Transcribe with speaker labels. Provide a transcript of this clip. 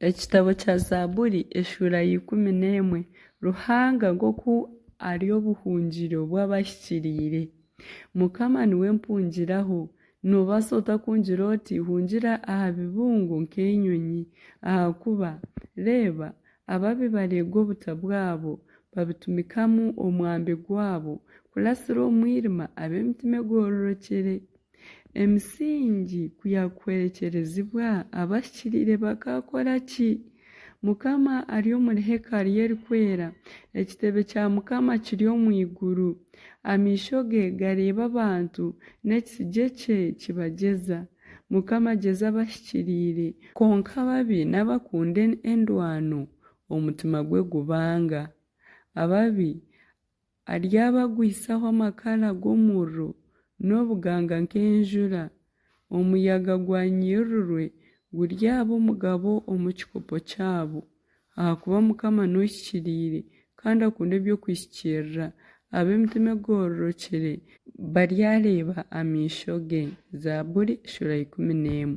Speaker 1: Ekitabo kya Zaaburi eshuura ya 11 Ruhanga nk'oku ari obuhungiro bw'abahikiriire. Mukama niwe mpungiraho. Noobaasa ota kungira oti, Hungira aha bibungo nk'enyonyi? Ahakuba, reeba, ababi bareega obuta bwabo, babitumikamu omwambi gwabo, kurasira omu mwirima ab'emitima egororokire. Emisingi ku yaakuhwerekyerezibwa, abahikiriire bakaakora ki? Mukama ari omuri hekalu ye erikwera, ekitebe kya Mukama kiri omu iguru. Amaisho ge gareeba abantu, n'ekitsigye kye kibagyeza. Mukama agyeza abahikiriire, kwonka ababi n'abakunda endwano, omutima gwe gubanga. Ababi Aryabagwisaho amakara g'omuriro n'obuganga nk'enjura. Omuyaga gwa nyirurwe guryaba omugabo omu kikopo kyabo, ahakuba Mukama n'ohikiriire, kandi akunda eby'okuhikiirira. Ab'emitima egororokire baryareeba amaisho ge. Zaaburi eshuura ya 11.